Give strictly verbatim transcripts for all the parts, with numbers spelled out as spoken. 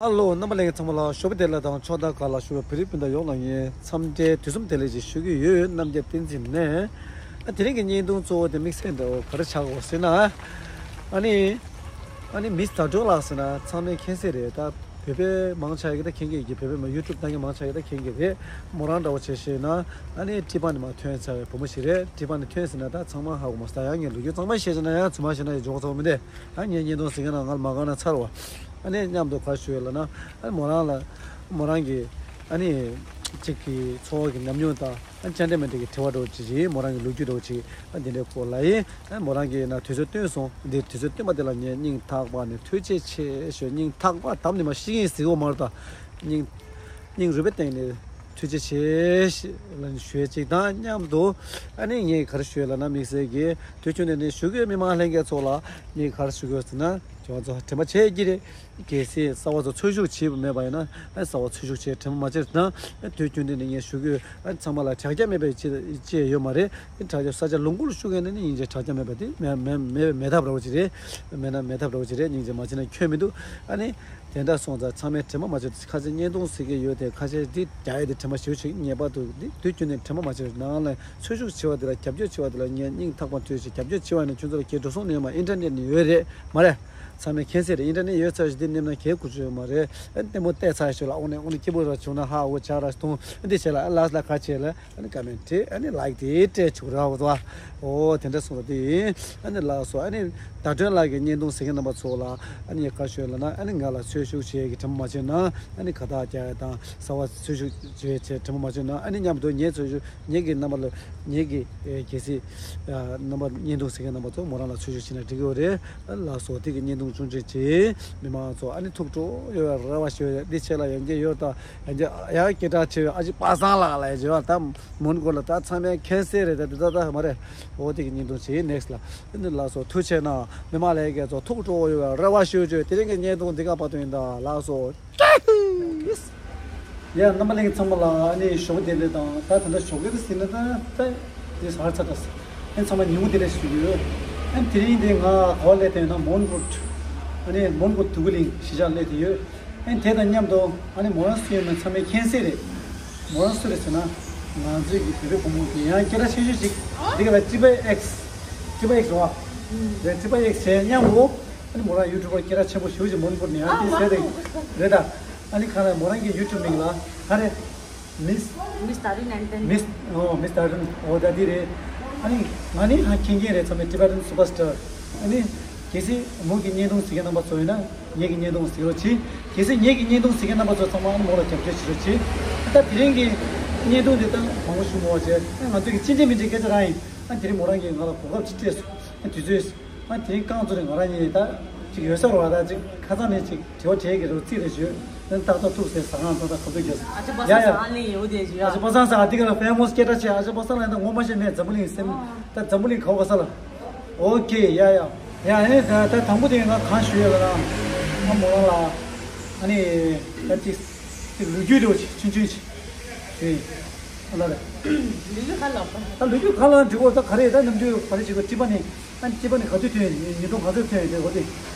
ཧ་ལོ། རྣམ་པ་ལྷན་རྒྱས་ཚང་མ་ལ་ཞོགས་པ་བདེ་ལེགས་དང་ཕྱོགས་མཐའ་ཁག་ལ་བཞུགས་པའི་བོད་རིགས་སྤུན་ཟླ་ཡོངས་ལ་ངས་འཚམས་འདྲིའི་དུས་གསུམ་བདེ་ལེགས་ཅིག་ཞུ་གི་ཡོད། རྣམ་རྒྱལ་བསྟན་འཛིན་ནས། ཨ་དེ་རིང་གི་བརྙན་ཐུང་གཙོ་བོ་དེ་དམིགས་བསལ་འདྲ་བོ་ག་རེ་ཆགས་ཀྱི་ཡོད་ཟེར་ན། ཨ་ནི། ཨ་ནི་མིས་ད་སྒྲོན་ལགས་ཟེར་ན་ཚང་མས་མཁྱེན་གསལ་རེད། ད་བོད་པའི་མང་ཆེ་གིས་ད་མཁྱེན་གྱི་ཡོད་ཀྱི། བོད་པའི་མ་ཡུ་ཊུབ་ལྟ་མཁན་མང་ཆེ་གིས་ད་མཁྱེན་གྱི་རེད། མོ་རང་འདྲ་བོ་བྱས་བཤད་ན། ཨ་ནི་ཊི་པ་ནས་མར་ཐོན་ཚར་བའི་བུ་མོ་ཞིག་རེད། ཊི་པ་ནས་ཐོན་ཟེར་ན་ད་ཚང་མ་ཧ་གོ་མ་སོང་། ད་ཡང་ངས་ལོ་རྒྱུས་གཙང་མ་བཤད་བྱས་ན་ཡང་རྫུན་མ་བཤད་ན་ཡང་འཇོག་ཚོགས་མི་འདུག་ཨ་ངས་བརྙན་ཐུང་ཟེར་མཁན་ནང་ང་ལ་མ་དགའ་ན་ཚར་བ། ཨ་ནི་མཉམ་དུ་ག་རེ་ཞུ་ཡོད་ལབ་ན། ཨ་ནི་མོ་རང་ལ། མོ་རང་གི་ཨ་ནི་གཅིག་གི་འཚོ་བ་གི་ཉམས་མྱོང་དང་། ཨ་ནི་ཅན་འདྲ་མི་འདྲ་གི་དྲི་བ་འདྲ་བོ་ཅིག་བྱས། མོ་རང་གི་ལོ་རྒྱུས་འདྲ་བོ་ཅིག་ཨ་འདི་འདྲའི་སྐོར་ལ་ཡིན། ཨ་ནི་མོ་རང་གིས་ན་དུས་ཚོད་བཏོན་སོང་། འདིར་དུས་ཚོད་བཏོན་པ་དེ་ལ་ངས་སྙིང་ཐག་པ་ནས་ཐུགས་རྗེ་ཆེ་ཞུ། སྙིང་ཐག་པ་དམ་ནས་མ་ཤི་ཡིན་ཟེར་གོ་མ་རེད་ད། སྙིང་། སྙིང་རུས་པའི་གཏིང་ནས་ཐུགས་རྗེ་ཆེ་ཞེས་ཞུ་ཡས་གཅིག་དང་མཉམ་དུ། ཨ་ནི་ངས་ག་རེ་ཞུ་ཡོད་ལབ་ན། དམིགས་བསལ་གྱིས་དུས་རྒྱུན་དུ་ནས་ཞུ་གི་ཡོད། མི་མང་ལྷན་རྒྱས་ཚོ་ལ་ངས་ག་རེ་ཞུ་གི་ཡོད་ཟེར་ན། ཁྱེད་རང་ཚོ་དྲན་པ་བརྗེད་ཀྱི་རེད། གལ་སྲིད་གསར་པ་ཚོ་འཚོལ་ཞིབ་བྱས་པ་མེད་པ་ཡིན་ན། ཨ་གསར་པ་འཚོལ་ཞིབ་བྱས། དྲན་པ་མ་བརྗེད་ན། ཨ་དུས་རྒྱུན་དུ་ནས་ངས་ཞུ་གི་ཡོད། ཨ་ཚང་མ་ལ་དྲ་རྒྱ་མེད་པའི་ཅི་ཅི་ཡང་ཡོད་མ་རེད། དྲ་རྒྱ་ས་ཆ་ལུང་ཁུག་ལ་བཞུགས་མཁན་ནི་སྙིང་རྗེ། དྲ་རྒྱ་མེད་པ་དེ་མེད་མེད་མེད་མེད་ཐབས་ར་བོ་ཅིག་རེད། མེད་ན་མེད་ཐབས་ར་བོ་ཅིག་རེད། སྙིང་རྗེ་མ་བྱས་ན་ཁྱོན་མི་འདུག་ཨ་ནི། དེ་འདྲ་སོང་ཙང་ཚང་མས་དྲན་པ་མ་བརྗེད། ཁ་ཤས་བརྙན་ཐུང་ཟེར་གྱི་ཡོད་དེ། ཁ་ཤས་འདི་རྒྱག་ཡས་དེ་དྲན་པ་ཞེ་པོ་ཅིག་ངེས་པར་དུ། འདི་དུས་རྒྱུན་ནས་དྲན་པ་མ་བརྗེད། ནང་ལ་འཚོལ་ཞིབ་བྱེད་པ་དེ་ལ་རྒྱབ་སྐྱོར་བྱེད་པ་དེ་ལ་ངས་སྙིང་ཐག་པ་ཐུགས་རྗེ་ཆེ། རྒྱབ་སྐྱོར་བྱེད་པ་ནི་ཁྱོད་ཚོ་ལ་གའི་འགྲོ་སོང་ནི་ཡོད་མ་རེད། སྨ་རེ། ཚང་མས་མཁྱེན་གསལ་རེད། ཨིན་ཊར་ནེཊ་ནི་ཡོད་ཚར་ཞིག་འདི་མནན་ན་གའི་དགོས་ཚུལ་ཡོད་མ་རེད། ཨ་ལྟད་མོ་བལྟས་ཚར་ཞིག་ལ་དངོས་གནས་དངོས་གནས་སྐྱིད་པོ་ར་བྱུང་ན་ཧ་འོ་ཆག་ར་གཏོང་། འདི་བྱས་ལ་ཨ་ལགས་ལ་ཁ་ཆེ་ལ། ཨ་ནི་ཀ་མེན་ཊི། ཨ་ནི་ལའིག་དེ་སྤྲད་ཆོག་ར་བ། འོ་དེ་འདྲ་སོང་བ་དེ་ཡིན། ཨ་ནི་ལགས་སོ། ཨ་ནི་ཟླ་སྒྲོན་ལགས་ཀྱི་བརྙན་ཐུང་གཟིགས་མཁན་རྣམ་པ་ཚོ་ལ་ཨ་ནི་ངས་ག་རེ་ཞུ་ཡོད་ལབ་ན། ཨ་ནི་ང་ལ་འཚོལ་ཞིབ་བྱེད་ཀྱི་དྲན་པ་མ་བརྗེད་ན། ཨ་ནི་ཁ་བཏགས་རྒྱག་ཡ་དང་གསར་པ་འཚོལ་ཞིབ་བྱེད་བྱེད་དྲན་པ་མ་བརྗེད་ན། ཨ་ནི་མཉམ་དུ་ངས་འཚོལ་ཞིབ། ངེད་ཀྱི་རྣམ་པ་ལ། ངེད་ཀྱི་ཨེ་གལ་སྲིད་ཨ་རྣམ་པ་བརྙན་ཐུང་གཟིགས་མཁན་རྣམ་པ་ཚོ་མོ་རང་ལ་འཚོལ་ཞིབ་བྱེད་ན་འགྲིག་གི་ཡོད་རེད། ཨ་ལགས་སོ། དེ་གི་བརྙན་ཐུང་ཆུང་ཆུང་བྱེད། མི་མང་ཚོ་ཨ་ནི་ཐུགས་སྤྲོ་ཡོད། རེ་བ་ཞུ་ཡ། འདི་ཆེད་ལ་ཡང་བསྐྱར་ཡོད་ད། ཡང་བསྐྱར་ཡང་སྐད་གྲགས་ཆེ་བའི་ཨ་ཅེ་པ་སངས་ལགས་ལ་ཡང་བྱེད་པ་ད། མོན་གྷོ་ལ་ད་ཚང་མས་མཁྱེན་གསལ་རེད། ད་འདི་ད་ད་མ་རེད། འོ་དེ་གི་བརྙན་ཐུང་བྱེད། ནེག་སི་ལ། ཨ་ནི་ལགས་སོ། ཐུགས་རྗེ་གནང་། མི་མང་ལྷན་རྒྱས་ཚོ་ཐུགས་སྤྲོ་བོ་ཡོད་པའི་རེ་བ་ཞུ་བྱོས། དེ་རིང་གི་བརྙན་ཐུང་འདི་ག་པར་དུ་ཡིན་ད། ལགས་སོ། ཡ་རྣམ་པ་ལྷན་རྒྱས་ཚང་མ་ལ་ཨ་ནི་ཞོགས་པ་བདེ་ལེགས་དང་། ད་ད་ལྟ་ཞོགས་ཀས་ཟིན་ན་ད་ད་དེ་ཧར་ཚ་ད་ས། ཨ་ནི་ཚང་མ་ཉིན་མོ་བདེ་ལེགས་ཞུ་གི་ཡོད། ཨ་ནི་དེ་རིང་འདི་ང་ག་པར་སླེབས་བསྡད་ན་མོན་གྷོ། ཨ་ནི་མོན་གྷོ་དུ་གུ་གླིང་གཞིས་ཆགས་སླེབས་བསྡད་ཡོད། ཨ་ནི་དེ་དང་མཉམ་དུ་ཨ་ནི་མོ་རང་སུ་ཡིན་མིན་ཚང་མས་མཁྱེན་གསལ་རེད། མོ་རང་སུ་རེད་ཟེར་ན། ང་ཚོའི་གི་བོད་པའི་བུ་མོ་གི་ཡང་སྐད་གྲགས་ཆེ་ཤོས་ཅིག་འདི་ག་ལ་ཊི་པ་ཨེག་སི། ཊི་པ་ཨེག་སི་རེད་པ། རེད། ཊི་པ་ཨེག་སི་བྱས་མཉམ་དུ། ཨ་ནི་མོ་རང་ཡུ་ཊུབ་པར་སྐད་གྲགས་ཆེན་པོ་ཞེ་པོ་ཅིག་མོན་གྷོ་ནས་ཡང་དེ་ཟེར་རེད། རེད་ད། ཨ་ནི་ག་རེ་མོ་རང་གི་ཡུ་ཊུབ་མིང་ལ་ག་རེ། མིས། མིས་ཏཱ་རིན་ནན་ཏན། མིས། ཨོ་མིས་ཏཱ་རིན། ཨོ་ད་འདི་རེད། ཨ་ནི་ང་ནི་ཧ་མཁྱེན་མཁན་རེད། ཚང་མས་ཊི་བེ་ཊན་སུ་པར་སི་ཊར། ཨ་ནི་གལ་སྲིད་མོ་གི་བརྙན་ཐུང་གཟིགས་མཁན་རྣམ་པ་ཚོ་ཡིན་ན་ངེད་ཀྱི་བརྙན་ཐུང་གཟིགས་རོགས་གྱིས། གལ་སྲིད་ངེད་ཀྱི་བརྙན་ཐུང་གཟིགས་མཁན་རྣམ་པ་ཚོ་ཚང་མ་ཨ་ནི་མོ་ལ་རྒྱབ་སྐྱོར་བྱེད་རོགས་གྱིས། ད་དེ་རིང་གི་བརྙན་ཐུང་འདི་ད་མང་པོ་ཞུ་མ་བྱས། ང་ཚོ་གི་ཅི་འདྲ་མི་འདྲའི་སྐད་ཆ་རང་ཡིན། ཨ་དེ་རིང་མོ་རང་གིས་ང་ལ་གོ་སྐབས་ཅིག་སྤྲད་སོང་། ཨ་དུས་ཚོད། ཨ་དེ་རིང་རྐང་བཙུགས་ནས་ང་རང་གཉིས་ད་ཅིག་ཡོད་ས་རེད་པ། ད་ཅིག་ཁ་སང་ནས་ཅིག་དྲི་བ་དྲིས་ཀྱི་རེད། རྩིས་རེད་བྱོས། ཨ་ནི་ཏག་ཏག་ཐུག་ཟེར། ཟ་ཁང་ཏག་ཏག་ཁ་ཐུག་རྒྱབ། ཨ་ཅེ་པ་ཡ་ཡ། སངས་ལ་ཡོད་དེ་བྱོས། ཨ་ཅེ་པ་སངས་ཟེར་ཨ་དེ་ག་ལ་ཕེ་མོ་སི་སྐད་གྲགས་ཆེ། ཨ་ཅེ་པ་སངས་ལ་ཡིན་ན་ངོ་མ་ཤེས་ནས། འཛམ་བུ་གླིང་སེམས། ཨ་ད་འཛམ་བུ་གླིང་ག་པ་ས་ལ། ཨོ་ཀེ། ཡ་ཡ། ཡ་ཨ་ནི་ད་ད་དང་པོ་དེ་ང་གང་ཞུ་ཡ་ལབ་ན། ཨ་མོ་རང་ལ་ཨ་ནི་ད་ཅིག་ཅིག་ལོ་རྒྱུས་འདྲ་བོ་ཅིག་ཆུང་ཆུང་ཅིག་ཅིག་ཨ་ལ་རེད། ལོ་རྒྱུས་ག་ལ། ད་ལོ་རྒྱུས་ག་ལ་འགྲིག་གོ། ད་ག་རེ་ད་ནམ་རྒྱུན་ག་རེ་བྱེད་དགོས། ཊི་པ་ནས། ཨ་ནི་ཊི་པ་ནས་ག་ཚོད་ཐོན་ཡོད། ཉིས་སྟོང་ག་ཚོད་ཐོན་ཡོད་དེ་གོ་དེ།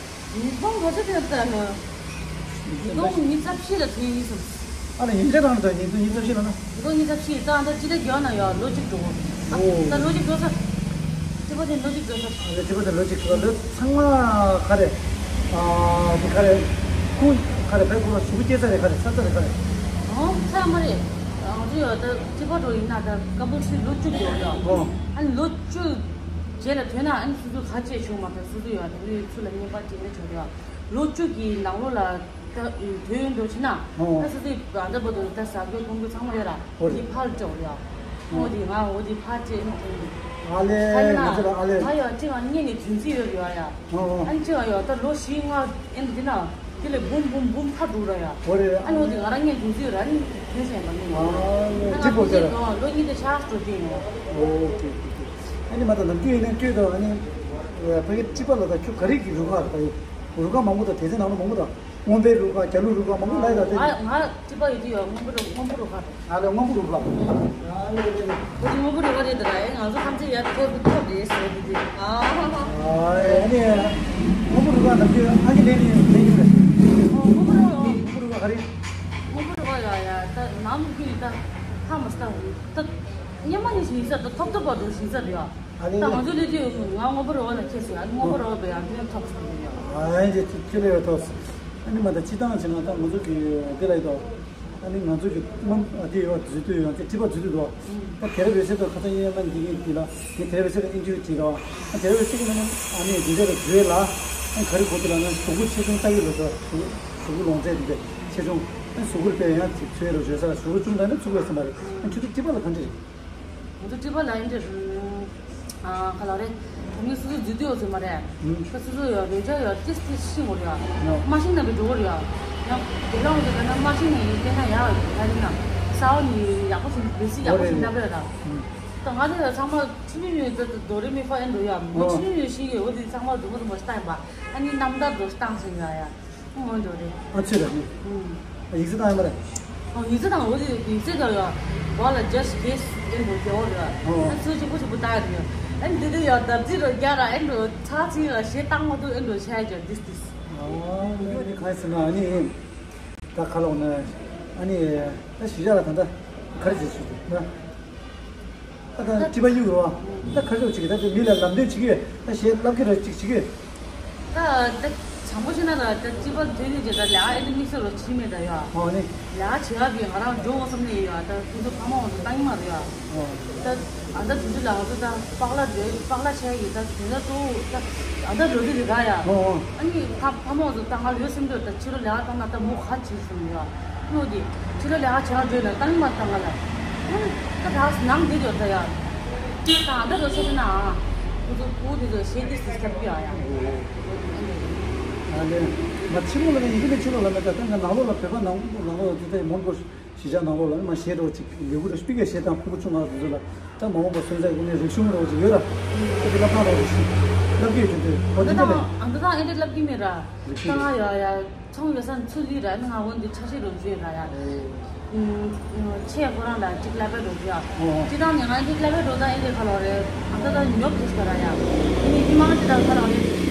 ཉིས་སྟོང་ག་ཚོད་ཐོན་ཡོད་ལབ་ན། ཉིས་སྟོང་ཉི་ཤུ་རྩ་བཞི་ལ་ཐོན་ཡིན་སོང་། ཨ་ལ་ཡིན་གཅིག་རང་རེད་ད། ཉིས་སྟོང་ཉི་ཤུ་རྩ་བཞི་ལབ་ན། ཉིས་སྟོང་ཉི་ཤུ་རྩ་བཞི་ད་ད་སྤྱི་ཟླ་བརྒྱད་ན་ཡ་ལོ་གཅིག་འགྲོ་གོ། ཨ་ཨོ། ད་ལོ་གཅིག་འགྲོ་ས། ཊི་པ་དེ་ལོ་གཅིག་འགྲོ་ས། ཨ་ལ་ཊི་པ་དེ་ལོ་གཅིག་འགྲོ་ས། ལོ་ཚང་མ་ག་རེ། ཨ་དེ་ག་རེ། ཁུངས་ག་རེ་བས་ཁོ་ལ་གཟུགས་པོ་སྐྱེ་ས་རེད། ག་རེ་ཚ་ས་རེད། ག་རེ། ཨོ་ཚ་མ་རེད། ང་ཚོ་ཡ་ད་ཊི་པ་འགྲོ་ཡིན་ན་ད་ཀམ་པོ་ཌི་ལོ་བཅུ་འགྲོ་ཡ། ཨོ། ཨ་ནི་ལོ་བཅུ་རྗེས་ལ་ཐོན་ན་ཨ་ནི་སོ་སོ་ག་བྱས་བྱུང་མ་ཐག་སོ་སོ་ཡོད་ཨ། ད་ལོའི་ཚུལ་ལ་བརྙན་པར་སྤྲད་ན་ཆོག་རེད་ཨ། ལོ་བཅུ་གི་ནང་ལོགས་ལ་ད་དུས་ཡུན་འགྲོ་ཕྱིན་ན། ཨོ། ད་སོ་སོའི་ད་ལྟ་བར་དུ་ད་ཟ་རྒྱུ་འཐུང་རྒྱུ་ཚང་མ་ཡོད་ར། ཨོ་རེད། དེ་ཕར་འགྲོ་རེད་ཨ། ཨོ་དེ་ང་འོ་དེ་ཕར་སྤྲད་ན་ཐོན་གི། ཨ་ལས། ང་ཚོ་ལ་ཨ་ལས། ང་ཡོད་ཅི་ང་གཉིས་ནས་དུས་ཚོད་ཡོད་རེད་ཨ་ཡ། ཨོ་ཨོ། ཨ་ནི་ཅི་ང་ཡོད་ད་ལོ་བཞི་ལྔ་ཨེ་འདི་ན་དེ་ལས་འབུམ་འབུམ་འབུམ་ཕར་འགྲོ་ར་ཡ། ཨོ་རེད། ཨ་ནི་འོ་དེ་ང་རང་གཉིས་དུས་ཚོད་ཡོད་ར། ཨ་ནི་དུས་ཚོད་ཡིན་པ་ནི། ཨ་ལས། ཨ་ཅི་ང་གོ་ཚོད་ལོ་གཉིས་དེ་ཆགས་འགྲོ་གི་ཡིན། ཨོ་ཨོ་ཀེ་ཀེ་ཀེ། ཨ་ནི་མ་ད་ནམ་རྒྱུན་ཡིན་ན་ལྟོས་དང་། ཨ་ནི་ཕ་གི་ཊི་པ་ལ་ད་ཁྱོད་ག་རེ་གི་རུ་ཁག་རེད། ད་ཡོད་རུ་ཁག་མང་པོ་ད་དེ་ཚོའི་ནང་ལ་མང་པོ་ད་སྔོན་པའི་རུ་ཁག་རྒྱ་ལོ་རུ་ཁག་མང་པོ་ལ་ད་དེ། ང་ང་ཊི་པ་ཡོད་དུས་ཡོད་སྔོན་པོ་རུ་སྔོན་པོ་རུ་ཁག་རེད། ཨ་ལས་སྔོན་པོ་རུ་ཁག་ཨ་ལས་ཨ་ལས། ཁོ་ཚོ་སྔོན་པོ་རུ་ཁག་རེད་ད་ར། ཨེ་ང་ཚོ་ཐམས་ཅད་ཡར་ཐོབ་ཐོབ་རེད་ཟེར་གི་འདུག་ཨ་ཨ་ཨ་ཨ་ནི་སྔོན་པོ་རུ་ཁག་ནམ་རྒྱུན་ཨ་ཁུ་ལེན་ནས་ལེན་གྱི་རེད། སྔོན་པོ་རུ་ཁག་ཨ་རེ། སྔོན་པོ་རེད་བ། ཡ་ཡ། ད་ནམ་རྒྱུན་ད་ཧ་མ་སྟ་ད་སྙེ་མ་ནི་ཞིག་ཡིན་ས། ད་ཐོབ་ཐོབ་པ་འགྲོ་ཞིག་ཡིན་ས་རེད་ཡ། ཨ་རེ། ད་ང་ཚོ་ལས་དུས་ང་སྔོན་པོ་རེད་བ་ལ་ཁྱེད་ཟེར། ཨ་ནི་སྔོན་པོ་རེད་བ་བས་ཡང་དེ་ཐོབ་སོང་རེད་ཡ། ཨ་ཡ་ཅེ་ཅེ་ལེ་ཡ་ཐོབ། ཨ་ནི་མ་ད་སྤྱི་བཏང་བྱས་ན་ད་ང་ཚོ་གི་དེ་ལ་ཡོད་དོ། ཨ་ནི་ང་ཚོ་གི་དམངས་ཨ་དེ་ཡོད་འཛུལ་དུས་ཡང་དེ་ཁྲི་པ་འཛུལ་དུས་དོ། ད་དེ་ར་བེ་སེ་དོ་ཁ་ཚ་ཡེ་མ་འདི་གི་འདི་ལ་ངས་དེ་ར་བེ་སེ་དོ་ཨིན་ཊར་བིའུ་བྱེད་ར་བ། ཨ་དེ་ར་བེ་སེ་གི་ནང་ཨ་ནི་འདི་འདྲ་ར་འཛུལ་ལ། ཨ་ག་རེ་གོ་དུ་ལ་ན་གཟུགས་པོ་ཆེ་ཆུང་ལྟ་གི་ལོ་ཟེར། གཟུགས་པོ་ལོངས་སྤྱོད་འདི་འདྲ་ཆེ་ཆུང་། ཨ་གཟུགས་པོར་དཔེ་ཡང་ཅིག་ཚོས་རོ་བྱོས་ས་གཟུགས་པོ་ཆུང་དང་ནི་ཚུགས་པའི་སེམས་པ་རེད། ཨ་ཁྱོད་ཚོ་སྤྱི་པ་ལ་གང་འདྲ་རེད། ང་ཚོ་སྤྱི་པ་ལ་ཨིན་འདྲ་རེད། ཨ་ག་ལ་རེད། ད་ངས་སོ་སོ་འཛུལ་དུས་ཡོད་ཚོད་མ་རེད། ད་སོ་སོ་ཡོད་རེད་ཅག་ཡོད་ཏིས་ཏིས་ཤིང་འོར་ཡོད། ཡོད། མ་ཤིང་ན་བི་འགྲོ་གི་རེད་ཡོད། ཡང་དེ་ལ་འོང་དུས་ད་ན་མ་ཤིང་ནས་ཡིན་དེ་ན་ཡག་ཡོད་ད་རེད་ན། ས་འོག་ནས་ཡག་པོ་ཞིག་བེ་སི་ཡག་པོ་ཞིག་འདབ་རེད་ད། ད་ང་ཚོ་ཡོད་ཚང་མ་ཆུ་མིག་ཡོད་ད་རྡོ་རེ་མི་ཧྥ་ཨེན་འགྲོ་ཡོད། མོ་ཆུ་མིག་ཡོད་ཤིང་ཡོད། འོ་དེ་ཚང་མ་རྡོ་མོ་རྡོ་མོ་ཞིག་བཏང་ཡིན་པ། ཨ་ནི་རྣམ་ཐར་རྡོ་ཞིག་བཏང་ཟིན་ཡོད་ཡ། ཨ་ཚོད་ར་ནི། ཨུམ། ཡིག་ཚད་བཏང་ཡོད་མ་རེད། ཨོ་ཡིག་ཚད་བཏང་འོ་དེ་ཡིག་ཚད་དང་ཡོད། འོ་ལ་just guess ཨེ་འགྲོ་རྒྱལ་བོ་རེད། ཨོ། ཨ་ཚོད་གཅིག་པོ་གཅིག་པོ་བཏང་ཡོད། ཨ་འདི་དེ་ཡོད་ད་རྩིས་རོ་རྒྱ་ར་ཨེ་འགྲོ་ཚ་ཚིག་ལ་ཞེ་བཏང་མ་ཐུབ་ཨེ་འགྲོ་ཆ་ཡོད་ཀྱང་this this། ཨོ་ཡོད་དེ་ག་ཟེར་ན་ཨ་ནི། ད་ཁ་ལོག་ན་ཨ་ནི་ད་གཞིས་ཆགས་ལ་ད་ལྟ་ག་རེ་བྱེད་ཤུགས་འདུག་ན། ད་ལྟ་སྤྱི་པ་གཡུག་རོགས། ད་ཁ་ཤས་ཅིག་ད་ལྟ་མི་ལ་ལམ་སྟོན་བྱེད་ཀྱི་ཡོད། ད་གཞས་བསླབ་ཀྱི་རེད་ཅིག་བྱེད་ཀྱི་ཡོད། ད་ད་བྱང་པོ་ཤེས་ན་ད་ད་སྤྱི་པ་དོན་ནི་ཅིག་ད་ལས་ཨེ་འདི་དམིགས་བསལ་རོ་ཕྱིན་མེད་ད་ཡ། ཨོ་ནི། ལས་བྱེད་ཡག་གི་ང་རང་འགྲོ་འོང་བསམ་ནས་ཡོད་ཡ། ད་ཁོང་ཚོ་ཕ་མ་འོང་དུ་བཏང་གི་མ་རེད་ཡ། ཨོ། ད་ཨ་ད་དུས་ཚོད་ལ་ང་ཚོ་ད་པག་ལ་འགྲོ་པག་ལ་བྱས་ཡོད། ད་དེ་ད་གཙོ་བོ་ད་ཨ་ད་འགྲོ་དུས་རེད་ག་ཡ། ཨོ་ཨོ། ཨ་ནི་ཕ་ཕ་མ་འོང་དུ་བཏང་ག་ལོས་སེམས་འགྲོ་ད་ཕྱི་རུ་ལས་བཏང་ན་ད་མོ་ཁ་ཕྱིར་སོང་ཡ། ལོ་དེ། ཁྱི་ལ་ལས་ཀ་བྱེད་རང་བརྗོད་ན་བཏང་མ་བཏང་ག་ལ། ཨ་ནི། ད་ག་ནང་འདི་ཡོད་ད་ཡ། ད་འདི་རོ་ཆེ་ཆེ་ན། ཁོ་ཚོ་ཁོ་འདི་ཚོ་ཤེས་འདི་སི་ཁ་པི་ཡ་ཡ། ཨ་ལེ། མ་ཕྱི་ལོགས་ལ་ཡིན་གྱི་མེད་ཕྱི་ལོགས་ལ་མེད་ད་ད་ང་ནང་ལོགས་ལ་བོད་པ་ནང་ནང་ལོགས་ལ་དེ་ད་མོན་གོ་གཞིས་ཆགས་ནང་ལོགས་ལ་མ་ཤེས་རོགས་ཅིག་ལེགས་པོ་རེ་སྤི་ག་ཤེས་དང་ཕུ་གུ་ཆུང་ང་དེ་ཚོ་ལ་ད་མ་འོངས་པ་སོན་རྩ་ཡོད་ནས་རིག་གཞུང་རོགས་ཅིག་ཡོད་ར། ཨ་དེ་ལ་ཕ་རོགས་ཅིག་ལབ་ཀྱི་ཡོད་དེ་འོ་དེ་འདྲ་ལས། ཨ་འདི་དང་ཨེ་འདྲ་ལབ་ཀྱི་མེད་ར། ད་ང་ཡ་ཡ། ཚོང་ཡོད་ས་ཚུར་ལུས་ར་ནི་ང་འོན་ཏེ་ཆ་ཤས་རོགས་བྱོས་ར་ཡ། ཨོ། ཆེ་ཁོ་རང་ལ་གཅིག་ལབ་པའི་རོགས་བྱོས་ཡ། ཨོ། སྤྱི་བཏང་ནས་ང་གཅིག་ལབ་པའི་རོགས་ད་ཨེ་འདྲས་ཁ་ལོ་རེད། ཨ་ད་ད་ཉོབ་ཀྱི་སྐོར་ར་ཡ། ཨ་ནི་ཉི་མ་ཅི་ད་ཁ་ལོ་རེད།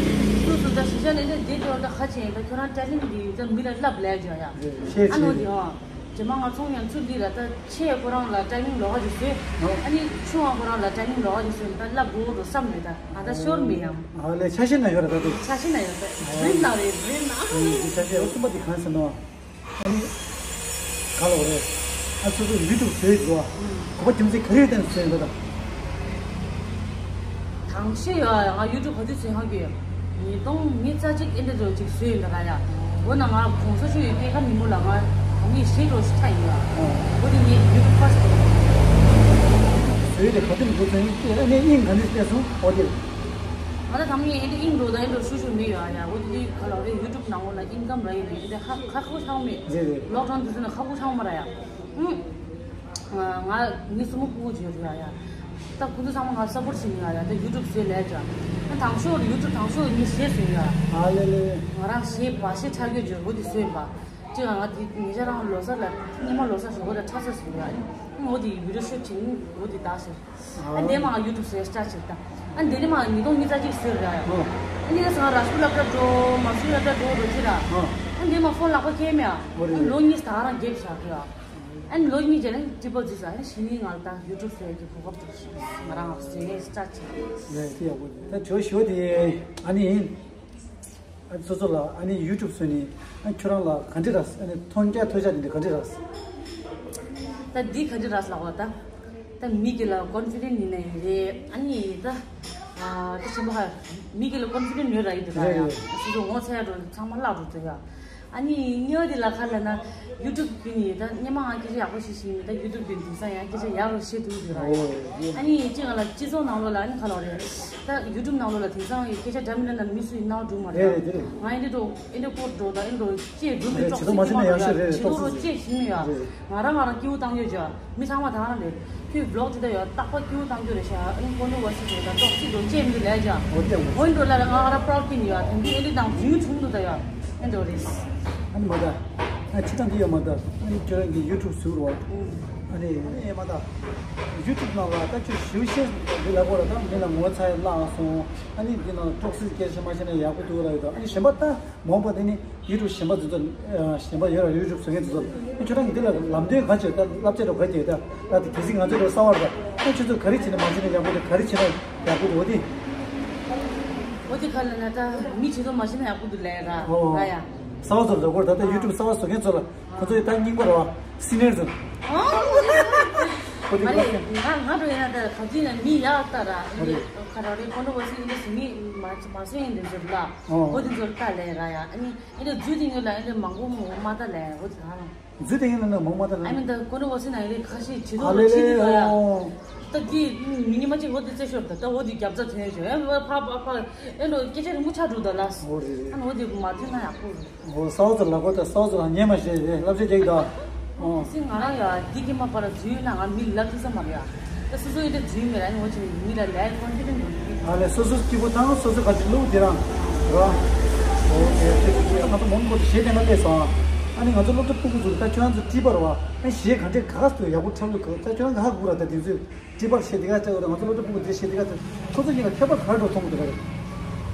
སུ་སུ་ད་གཞིས་ཆགས་ནས་འདྲས་བསྡད་དེ་བར་ད་ཁ་ཆེ་ཡིན་ད་ཁྱོད་རང་ཊེ་ལེན་འདི་ཡོད་ད་མི་ལ་ལབ་ལས་བྱོས་ཡ། ཤེས་ཨ་ནོ་ཆེ་དེ་ཨོ། རྗེས་མ་ང་ཚོང་ཡང་ཚུར་ལུས་ར་ད་ཆེ་ཁོ་རང་ལ་ཊེ་ལེན་ལོག་ག་ཅིག་བཟོས། ཨོ། ཨ་ནི་ཆུང་བ་ཁོ་རང་ལ་ཊེ་ལེན་ལོག་ག་ཅིག་བཟོས་ད་ལབ་དགོས་རོ་བསམ་མེད་ད། ཨ་ད་ཤོར་མི་ཡང་། ཨ་ལས་ཆ་ཤས་ན་ཡོད་ར་ད་དེ། ཆ་ཤས་ན་ཡོད་ད། རིན་ན་རེད་རིན་ན། ཨ་ནི་ཆ་ཤས་ཡོད་གསུམ་པ་དེ་གང་ཟེར་ནོ། ཨ་ནི། ག་ལ་བ་རེད། ཨ་སོ་སོ་ཡུ་ཊུབ་བཟོས་འགྲོ་བ། གོ་བ་རྒྱུ་མཚན་ག་རེ་བརྟེན་བཟོས་ཡོད་ད། དང་ཤེས་ཡོད་ང་ཡུ་ཊུབ་ག་དུས་བཟོས་ཧ་གི་ཉིས་སྟོང་ཉི་ཤུ་རྩ་གཅིག་ཨེ་འདྲ་འགྲོ་ཅིག་བཟོས་ཡོད་ད་ར་ཡ། འོ་ན་ང་གོང་ས་མཆོག་ཡི་སྐྱེས་སྐར་ཉིན་མོ་ལ་ང་ངས་ཤེས་འགྲོ་ཞིག་ཆ་ཡིན་ཡ། འོ་དེ་ངས་ཡུ་ཊུབ་ཕར་སི་བཟོས་ཏེ་ག་དུས་འགྲོ་ཚོད་ཡིན་ཨ་ནི་དབྱིངས་ག་ནས་སླེབས་སོང་འོ་དེ། ང་ད་དམ་ངས་ཨེ་འདྲ་དབྱིངས་འགྲོ་དང་ཨེ་འགྲོ་ཤུ་ཤུ་མི་ཡོད་ཡ། འོ་དེ་དུས་ག་ལ་རེ་ཡུ་ཊུབ་ནང་ལོགས་ལ་ཨིན་ཀམ་ར་ཡིན་ནས་ཨེ་འདྲ་ཧ་ཁ་ཁོ་ཆགས་མེད། རེད་རེད། ལོག་ཌའོན་དུས་ཚོད་ན་ཁ་ཁོ་ཆགས་མ་ར་ཡ། ཨུ། ང་ངའི་སྲུ་མོ་ཕྲུ་གུ་བརྗོད་རེད་ཡ། ད་ཁོ་ཚོ་ཚང་མ་ང་སཔོར་བྱེད་ནི་ཡ་ཡ། ད་ཡུ་ཊུབ་བཟོས་ལས་ཀྱང་། ད་དང་ཤོག་ཡུ་ཊུབ་དང་ཤོག་ངས་གཞས་བཟོས་ཡ། ཨ་ལེ་ལེ། ང་རང་གཞས་བ་གཞས་འཁྲབ་རྒྱུ་བརྗོད་འོ་དེ་བཟོས་ཡིན་པ། གཅིག་ང་དེ་ཉེ་ཆར་རང་ལོ་གསར་ལ་སྔོན་མ་ལོ་གསར་ཞོགས་པ་ལ་ཁྲ་ས་བཟོས་ཡ། འོ་དེ་བི་ཌིའོ་ཤུ་ཊི་བྱེད་ནི་འོ་དེ་ད་ཟེར། ཨ་འདས་མ་ང་ཡུ་ཊུབ་བཟོས་སི་ཊར་ཊི་བྱེད་ད། ཨ་འདས་ནི་མ་ཉིས་སྟོང་ཉི་ཤུ་རྩ་གཅིག་བཟོས་རེད་ཡ། ཨ་འདས་ང་ར་སྐུལ་སློབ་གྲྭ་འགྲོ་མ་སྐུལ་སློབ་གྲྭ་འགྲོ་འགྲོ་ཅི་ར། ཨ་འདས་མ་ཕོན་ལག་པ་ཁྱེར་མེད་ཡ། ཨ་ལོ་གཉིས་ད་རང་རྒྱབ་བཞག་གི་ཡ། ཨན་ལོ་གཉིས་རྗེས་ལ་ཀྲི་པལ་ཛི་ཟེར་ཨན་གཞི་ནས་ང་ལ་ད་ཡུ་ཊུབ་བཟོ་ཡག་གི་གོ་སྐབས་འདུག་ང་རང་ལ་ཟེར་ནས་སི་ཊར་ཊི་བྱས། ལས་དེ་ཡག་པོ་འདུག་ད་དྲི་བ་ཞུ་བ་དེ་ཨ་ནི་ཡིན། ཨ་ནི་སོ་སོ་ལ་ཨ་ནི་ཡུ་ཊུབ་བཟོས་ནས་ཨ་ཁྱོད་རང་ལ་ག་འདྲ་རག་ཨ་ནི་མཐོང་རྒྱ་ཐོས་རྒྱ་དེ་འདྲ་ག་འདྲ་རག་ད་འདི་ག་འདྲ་རག་ལབ་པ་ད། ད་མི་གི་ལ་ཀོན་ཕི་ཌེན་ཊི་ཡིན་ན་ཡིན་རེད་ཨ་ནི་ད། ཨ་ད་ཆེན་པོ་ཧ། མི་གི་ལ་ཀོན་ཕི་ཌེན་ཊི་ཡོད་ར་ཡིན་འདུག་ད་ཡ། རེད་རེད། སོ་སོ་ངོ་ཚ་ཡ་འགྲོ་ཚང་མ་བརླག་འགྲོ་འདུག་ཡ། ཨ་ནི་སྨྱོ་དེ་ལ་ཁ་ལ་ན་ཡུ་ཊུབ་གི་ནི་ད་སྙེ་མ་ང་སྐད་ཆ་ཡག་པོ་ཞིག་ཤེས་ཡིན་ད་ཡུ་ཊུབ་གི་དེང་སང་ཡང་སྐད་ཆ་ཡག་རུ་བཤད་ཐུབ་འདུག་ར་ཡ། ཨོ་ཡ། ཨ་ནི་ཅི་ག་ལ་སྤྱི་ཚོགས་ནང་ལོགས་ལ་ཨ་ནི་ཁ་ལོ་རེད། ད་ཡུ་ཊུབ་ནང་ལོགས་ལ་དེང་སང་ཡི་སྐད་ཆ་འདྲ་མི་འདྲ་ན་མི་སུ་ཡིན་ནའོ་འགྲུབ་མ་རེད། རེད་རེད་རེད། ང་ཨེ་འདྲ་འགྲོ་ཨེ་འདྲ་སྐོར་འགྲོ་ད་ཨེ་འགྲོ་སྐྱེས་འགྲུབ་མི་ཊོག་སི་ཀི་མ་ཤི་ན་ཡང་ཤི་རེད། ཆེ་ཐོག་རོ་ཅེས་ཤི་མི་ཡ། རེད། ང་རང་ང་རང་སྐྱིད་པོ་བཏང་ཡོད་ཅག་མི་ཚང་མ་དང་རང་རེད། ཁྱོད་བི་ལོག་དེ་ད་ཡོད་རྟག་པ་སྐྱིད་པོ་བཏང་རྒྱུ་རེད་ཤག་ཨ་ནི་ཀོ་ནོ་བ་སི་ཅེ་ད་ཏོག་ཅིག་རོ་ཅེས་མི་ལས་ཅག་འོ་དེ་འོ་འོན་འགྲོ་ལ་ར་ང་ང་ར་པྲོ་ཀིན་ཡོད་དེ་འདི་ཨེ་འདི་དང་བུ་ཆུང་དུ་ད་ཡོད་ཨེ་འགྲོ་རེད། ཨ་ནི་མ་ད། ཨ་ཕྱི་ཐང་འདི་ཡོད་མ་ད། ཨ་ནི་ཁྱོད་རང་གི་ཡུ་ཊུབ་ཟུར་རོ། ཨུ། ཨ་ནི་ཨ་ནི་མ་ད་ཡུ་ཊུབ་ནང་ལ་ད་ཁྱོད་ཞིབ་བཤེར་འདི་ལ་གོ་ལ་ད་མི་ལ་ངོ་ཚ་ཡ་བརླག་སོང་། ཨ་ནི་འདི་ནང་ཀྲོག་སི་སྐད་ཆ་མ་བཤད་ན་ཡག་པོ་འདུག་ལ་ཡོད་ད། ཨ་ནི་གཞན་པ་ད་མོང་པ་དེ་ནི་ཡུ་ཊུབ་གཞན་པ་འདི་ཚོ་གཞན་པ་ཡོད་ར། ཡུ་ཊུབ་བཟོ་མཁན་འདི་ཚོ་ཨ་ཁྱོད་རང་གི་འདི་ལ་ལམ་སྟོན་ག་བྱེད་ད་བསླབ་བྱ་རོ་ག་བྱེད་ད་ད་དེ་གལ་སྲིད་ང་ཚོ་རོ་གསར་བ་ར་ད་ཨ་ཁྱོད་ཚོ་ག་རེ་བྱེད་ན་མ་བྱེད་ན་ཡག་པོ་འདུག་ག་རེ་བྱེད་ན་ཡག་པོ་འདུག་འོ་དེ། འོ་དེ་ག་ལ་ན་ད་མི་བྱེད་དོ་མ་བྱེད་ན་ཡག་པོ་འདུག་ལས་ར་ཨོ་ར་ཡ། གསར་བ་ཚོ་ལ་གོ་ད་ད་ཡུ་ཊུབ་གསར་བ་བཟོ་མཁན་ཚོ་ལ། ཁོ་ཚོ་ཡི་ད་རྙིང་པ་རེད་བ། སི་ནེར་ཚོ། ཨོ། ཁོ་ཚོ་མ་རེད། ང་ང་འགྲོ་ཡིན་ན་ད་ག་ཚོད་ཡིན་ན་མི་ཡག་ལྟ་ར། ཨ་ནི་ཁ་ར་རེ་ཀོན་ཊོ་ཝར་སི་ཡིན་ན་སུ་མི་མ་མ་སོན་ཡིན་འདི་ཚོ་ལ། ཨོ། ཁོ་འདི་ཚོ་ལྟ་ལས་ར་ཡ། ཨ་ནི་ཨ་ནི་རྫུན་དེ་ཉོ་ལ་ཨ་ནི་མང་པོ་མང་པོ་མ་ལྟ་ལས་འོ་དེ་གང་རྫུན་དེ་ཉོ་ལ་ན་མང་མ་ལྟ་ལ། ཨ་ནི་ད་ཀོན་ཊོ་ཝར་སི་ན་ཡ་རེ་ཁ་ཤས་བྱེད་ཨ་དུ་ལེ་ལེ་བྱེད་དུ་ཡ། ཨོ། ད་འདི་མི་ཉི་མ་གཅིག་འོ་དེ་རྩེ་ཤོར་ད་ད་འོ་དེ་རྒྱབ་རྩ་ཐོན་ཤོར་ཨ་ཕ་ཕ་ཕ་ཨེ་འགྲོ་སྐད་ཆ་རིང་མོ་ཆགས་འགྲོ་ད་ལ། ཨོ་རེད་རེད། ཨ་ནི་འོ་དེ་མ་ཐོན་ན་ཡག་པོ་རེད། ཨོ་གསར་བ་ཚོ་ལ་གོ་ད་གསར་བ་ཚོ་ལ་ཉན་མ་ཤེས་རེད་བསླབ་བྱ་རྒྱག་གི་ད། ཨོ། སི་ང་རང་ཡ་འདི་གི་མ་པར་རྫུན་ན་ང་མི་ལ་ཐུག་ས་མ་རེད་ཡ། ད་སོ་སོ་ཡི་ད་རྫུན་མེད་ཨ་ནི་འོ་ཅི་མི་ལ་ལས་ཀོན་ཕི་ཌེན་ཊི་འདུག་ཨ་ལས་སོ་སོ་སྐྱིད་པོ་དང་སོ་སོ་ག་ཅིག་བླུག་དེ་རང་ར། ཨོ་ཁེ་ཁེ་ཁེ་ང་ཚོ་མོན་གྷོ་དུ་གཞས་བསྟན་པ་སླེབས་སོང་། ཨ་ནི་ང་ཚོ་སློབ་གྲྭ་ཕྲུ་གུ་ཚོ་ད་ཁྱོད་རང་ཚོ་ཊི་པར་བ་ཨ་གཞས་ག་འདྲས་ག་ག་ཚོད་ཡག་པོ་འཁྲབ་ལུགས་ག་ད་ཁྱོད་རང་ག་ཧ་གོ་ར་ད་དེ་ཚོས། ཊི་པར་བཤད་དེ་ག་ཅག་ར་ང་ཚོ་སློབ་གྲྭ་ཕྲུ་གུ་འདིར་བཤད་དེ་ག་ཅག་ཁོ་ཚོ་གཉིས་ལ་ཁྱད་པར་ག་རེ་འགྲོ་མཐོང་གི་འདུག་ག་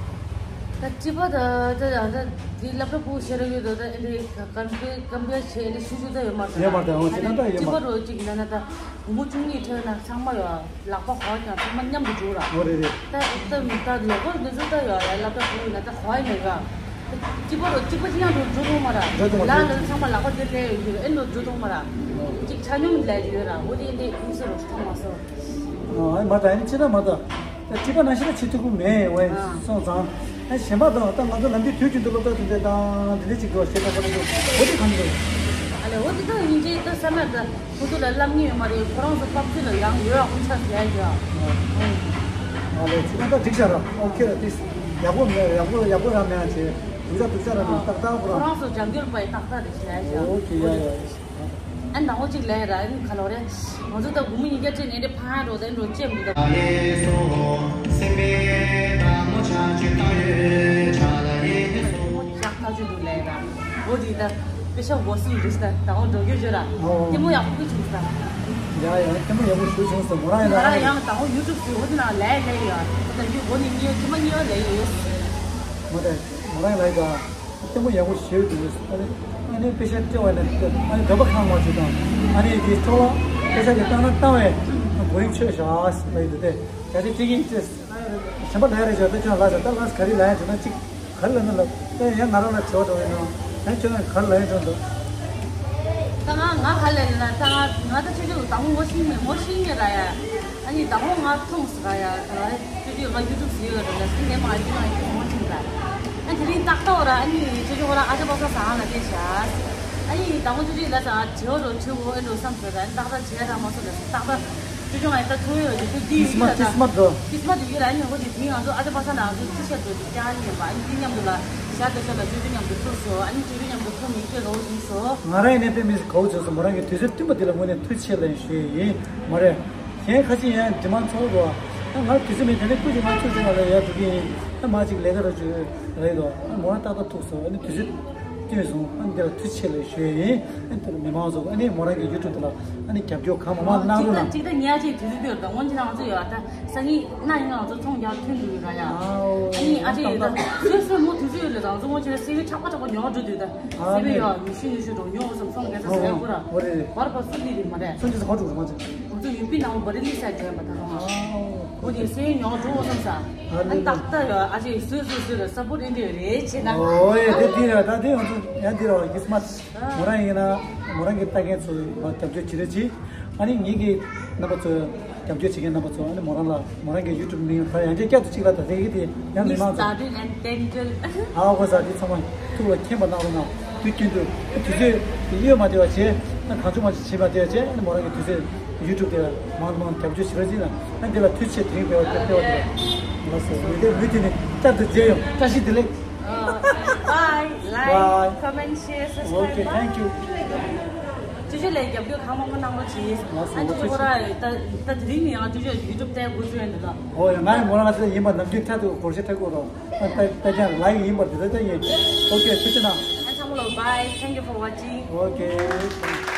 ད་ཊི་པར་ད་ད་ད་དེ་སློབ་གྲྭ་ཕྲུ་གུ་བཤད་ར་ཡོད་དོ་ད་ཨེ་འདྲའི་ཀམ་པེར་ཀམ་པེར་བྱས་ཨེ་འདྲའི་ཤུ་ཤུ་ད་ཡོད་མ་རེད། ཡོད་མ་རེད། འོ་ཅི་ན་ད་ཡོད་མ་ཊི་པར་རོ་ཅིག་ཡིན་ན་ན་ད་བུ་མོ་བཅུ་གཉིས་ཁྲོད་ན་ཚང་མ་ཡོད་ལག་པ་གོ་ཡ་ཚང་མ་མཉམ་དུ་འགྲོ་ར། འོ་རེད་རེད། ད་ད་ད་ལོ་གོ་འདི་ཚོ་ད་ཡོད་ལ་སློབ་གྲྭ་ཕྲུ་གུ་ཡིན་ན་ད་གོ་ཡ་མེད་ག་ཊི་པར་རོ་གཅིག་པ་གཅིག་ཡང་འགྲོ་འགྲོ་ཐུབ་མ་ར། འགྲོ་ཐུབ་མ་ལ་རེད། ལ་ཚང་མ་ལག་པ་དེ་ལས་ཡོད་ཨེ་འགྲོ་འགྲོ་ཐུབ་མ་ར། གཅིག་ཆ་སྙོམས་ལས་ཡོད་ར་འོ་དེ་ཨེ་འདྲའི་ཨིན་སོ་རོ་ཐོང་མ་སོ། ཨ་མ་ད་ཨ་ནི་ཅི་ན་མ་ད། ད་ཊི་པར་ནང་བཞིན་ལ་བྱེད་ཐུབ་ཀྱི་མེད་འོ་ཨ། སོང་ཙང་། ཨ་གཞན་པ་དང་ད་ང་ཚོ་ལམ་དུས་དུས་རྒྱུན་དུ་སློབ་གྲྭ་དེ་འདྲ་དང་འདི་འདྲ་ཅིག་འགྲོ་བ་ཞེ་དྲག་པ་ལ་འགྲོ་འོ་དེ་གང་འདྲ། ཨ་ལས་འོ་དེ་དག་ཡིན་གྱི་ད་ས་མ་ད་ཁོ་ཚོ་ལ་བསླབ་མཁན་ཡོད་མ་རེད། ཁོ་རང་ཚོ་སྤབས་ཚུལ་ལ་ཡང་ཡོད་ཡག་ཁུངས་ཆ་ཟེར་ཡ་ཡོད། ཨ་ལས་ཅི་ན་ད་འགྲིག་བྱ་ར་ཨོ་ཁེ་ར་ཏིས་ཡག་པོ་མེད་ཡག་པོ་ཡག་པོ་ར་མེད་ཨ་ཅེ་སྡུག་ཅག་སྡུག་ཅག་ར་མེད་ཏག་ཏག་པོ་ར། ཁོ་རང་ཚོ་རྒྱབ་སྐྱོར་པ་ཡི་ཏག་ཏག་རེད་ཟེར་ཡ་ཡོད། ཨོ་ཁེ་ཡ་ཡ། ཨ་ནི་དང་པོ་གཅིག་ལས་ར་ཨ་ནི་ཁ་ལོ་རེད། ང་ཚོ་ད་དགུང་མོ་ཉིས་བརྒྱ་བྱས་ནས་འདི་ཕ་རོ་དེ་འགྲོ་ཅེས་མི་འདུག་ཨ་ལས་སོ་སེམས་པའི་དང་མོ་ཆ་ཅིག་བཏང་ཡོད་ཆ་ལ་ཡེ་ཧེ་སོ། ལྕགས་ཐག་ཆོད་འདུག་ལས་ར། འོ་དེ་ད་དཔེ་ཤ་འོ་སི་རེད་ད་དང་པོ་འགྲོ་རྒྱུ་བརྗོད་ར། ཨོ། ལྟད་མོ་ཡག་པོ་གི་བྱུང་ས། ཡ་ཡ་ལྟད་མོ་ཡག་པོ་ཞུ་བྱུང་ས་མོ་རང་ཡིན་ང་ར་ཡང་དང་པོ་ཡུ་ཊུབ་ཟེར་འོ་དེ་ནང་ལས་ལས་ཡོད། ད་ཡུ་འོ་ནི་གཉིས་ཐེངས་མ་གཉིས་ལས་ཡོད། མོ་དེ་མོ་རང་ལས་ཀ་ལྟད་མོ་ཡག་པོ་ཞེ་པོ་འདུག་ཨ་ནི་ཨ་ནི་དཔེ་ཆ་སྤྲད་པ་ནི་ཨ་ནི་འདོད་པ་ཁེངས་པ་ཞིག་དང་ཨ་ནི་དེ་ཚོ་ལ་དཔེ་ཆ་དེ་བཏང་ན་བཏང་བས་བོ་རིང་ཆོད་བཞག་ལབ་ཡོད་དེ་གལ་ཏེ་དེ་གིན་ཅེས་གཞན་པ་ལ་ཡ་རེ་བྱོས་ད་ཁྱོད་ལ་ཟེར་ད་ལ་ག་རེ་ལ་ཡ་བྱོས་ན་གཅིག་ག་རེ་ལ་ན་ལབ་ད་ཡང་ང་རང་ལ་དྲི་བ་འདྲ་བོ་ཡིན་ནོ་ཡང་ཁྱོད་ལ་ག་རེ་ལ་ཡ་བྱོས་འདུག་ད་ང་ང་ག་ལ་ཡིན་ན་ད་ང་ང་ད་ཆོས་ཆོས་དང་པོ་ངོ་ཤེས་ངོ་ཤེས་ངེས་ར་ཡ། ཨ་ནི་དང་པོ་ང་མཐོང་སོང་ར་ཡ། ད་ལྟ་ཅོ་ཅོ་ང་ཡུ་ཊུབ་ཟེར་ཡོད་ར་ལ་སི་ནེ་མ་ཨ་ཅོ་ང་ཡུ་ཊུབ་ངོ་ཆེན་པ། ཨ་དེ་རིང་ཏག་ཏག་ར་ཨ་ནི་ཅོ་ཅོ་ང་ར་ཨ་ཅག་པ་ས་ས་ཧ་ལ་ལས་བྱ། ཨ་ནི་དང་པོ་ཅོ་ཅོ་ལ་ས་ཨ་བྱེད་འོ་རོ་བྱེད་འོ་ཨེ་འགྲོ་བསམ་ཟེར་ར་ཨ་ནི་ཏག་ཏག་བྱེད་ར་མ་སོང་ལ་སི་ཏག་ཏག་ཅོ་ཅོ་ང་ཡི་ད་ཐུག་ཡོད་ཅོ་ཅོ་དེ་ཡིན་ལ་ད་ཁྲིས་མ་ཐུག་ཡོད་ར་ཨ་ནི་འོ་དེ་དེ་ང་ཚོ་ཨ་ཅག་པ་ས་ན་ང་ཚོ་ཅི་བཤད་འགྲོ་དེ་ཀྱང་ཡིན་པ་ཨ་ནི་དེ་མཉམ་དུ་ལ་ཞག་དེ་ཤ་ལ་ཅོ་ཅོ་མཉམ་དུ་ཐུག་སོ་ཨ་ནི་ཅོ་ཅོ་མཉམ་དུ་ཐུག་མི་སྐྱོ་རོ་ཡིན་སོ། ང་རང་ཡིན་ནའི་དཔེ་མི་སྲིད་གའུ་བྱས་སོང་། མོ་རང་གི་དུས་ཚོད་བསྟུན་པ་དེ་ལ་དངོས་གནས་ཐུགས་རྗེ་ཆེ་ལབ་ཞུ་ཡི་ཡིན་མ་རེད། གཞན་ཁ་ཅིག་ཡང་འདྲི་མ་ཚོར་རོ། ད་ང་དུས་ཚོད་མེད་དེ་ནས་སྐུ་མཁྱེན་ང་ཚོས་ཅིག་ང་ལ་ཡར་འགྲོ་གི་ཡིན། ད་མ་ཅིག་ལས་ཀ་རོ་ཅིག་རེད་དོ། མོ་རང་ཏག་ཏག་ཐུག་སོང་། ཨ་ནི་དུས་ཚོད་བསྟུན་སོང་། ཨ་ནི་དེ་ལ་ཐུགས་རྗེ་ཆེ་ལབ་ཞུ་ཡི་ཡིན། ཨ་ནི་དེ་ལ་མི་མང་ཚོ་ཨ་ནི་མོ་རང་གི་ཡུ་ཊུབ་དེ་ལ་ཨ་ནི་རྒྱབ་སྐྱོར་གང་མང་མང་གནང་རོགས་གནང་། ཅིག་ད་ཉལ་ཅིག་དུས་ཚོད་བསྟུན་རོགས་ད་སྔོན་ཆད་ང་ཚོ་ཡོད་ད་སང་ཉིན་གནངས་ཉིན་ང་ཚོ་ཚོང་རྒྱག་མཐུན་འགྲོ་ཡོད་ར་ཡ། ཨ་ནི་ཨ་ཅེ་ཡོད་ད་སོས་སོས་མོ་དུས་ཚོད་ཡོད་ལ་རང་ཚོ་སྔོན་ཆད་སེ་བའི་ཁྲག་པ་ཁྲག་པ་ཉོ་འགྲོ་དུས་ད། ཨ་སེ་བའི་ཡོད་ཉི་ཤུ་ཉི་ཤུ་འགྲོ་ཉོ་བསམ་སོང་ག་ས་ཟེར་གོ་ར། འོ་རེད་རེད། བར་པ་སུ་ལི་རེད་མ་རེད། སུ་ཅི་ཟེར་ཁོ་ཚོ་རུ་མ་ཅི། ཁོ་ཚོ་ཡུ་པི་ནང་བ་རི་ལི་ས་ཇོན་པ་ད་རུང་ཨ། ཁོ་དེ་སེ་ཉོ་འགྲོ་བསམ་ས། ཨ་ནི་ཏག་ཏག་ཡོད་ཨ་ཅེ་སོས་སོས་སོས་ལ་ས་པོ་རེ་འདྲེ་རེད་ཅེ་ན། ཨོ་ཡེ་དེ་དེ་ར་ད་དེ་ང་ཚོ་ཡང་དེ་ར་ཁི་སི་མ་སི། མོ་རང་ཡིན་ན་མོ་རང་གི་ལྟ་མཁན་ཚོ་ལ་རྒྱབ་སྐྱོར་བྱེད་རེ་ཅི། ཨ་ནི་ངེད་ཀྱི་རྣམ་པ་ཚོ་རྒྱབ་སྐྱོར་བྱེད་མཁན་རྣམ་པ་ཚོ་ཨ་ནི་མོ་རང་ལ་མོ་རང་གི་ཡུ་ཊུབ་མིང་ད་ཡང་བསྐྱར་བསྐྱར་དུ་གཅིག་ལ་ད་རེ་གི་དེ་ཡང་མི་མང་ཚོ་ཨ་ཁོ་ས་དེ་ཚང་མ་ཐུགས་ལ་མཁྱེན་པ་གནང་རོགས་གནང་། དུས་རྒྱུན་དུ་དུས་ཚོད་དེ་གཡོལ་མ་བདེ་བ་བྱས་ཨ་གང་བྱུང་མ་བྱས་བྱེད་མ་བདེ་བ་བྱས་ཨ་ནི་མོ་རང་གི་དུས་ཚོད་ཡུ་ཊུབ་དེ་ལ་མང་དུ་མང་དུ་རྒྱབ་སྐྱོར་བྱེད་རོགས་གྱིས་ན་ཨ་འདི་ལ་ཐུགས་རྗེ་ཆེ་དེ་རིང་སྤེལ་བ་སྤེལ་བ་དེ་ལ་ལགས་སོ། ཡོད་དེ་མུ་མཐུད་ནས་བསྐྱར་དུ་མཇལ་ཡོང་། བཀྲ་ཤིས་བདེ་ལེགས། Bye. Like, comment, share, subscribe. Okay, thank you. ཅོ་ཅོ་ལ་རྒྱབ་སྐྱོར་གང་མང་མང་གནང་རོགས་གྱིས། ལགས་སོ། ཨ་ཅོ་ཅོ་ཁོ་ར་ད་ད་དེ་རིང་ནས་ཡང་ཅོ་ཅོ་ཡུ་ཊུབ་བལྟས་དགོས་བཟོས་ཡོད་འདུག་ལ། ཨོ་ཡ་ང་ཡང་མོ་རང་ཚོ་ཡིན་པ་ནམ་རྒྱུན་ཁྲ་ཐུག་སྒོར་གཞས་ཁྲ་སྐོར་རོགས་ཨ་ད་ད་ཀྱང་ལའིག་ཡིན་པར་དེ་ད་ད་ཡིན། ཨོ་ཀེ་ཐུགས་རྗེ་གནང་། ཨ་ཚང་མ་ལ་bye, thank you for watching. Okay.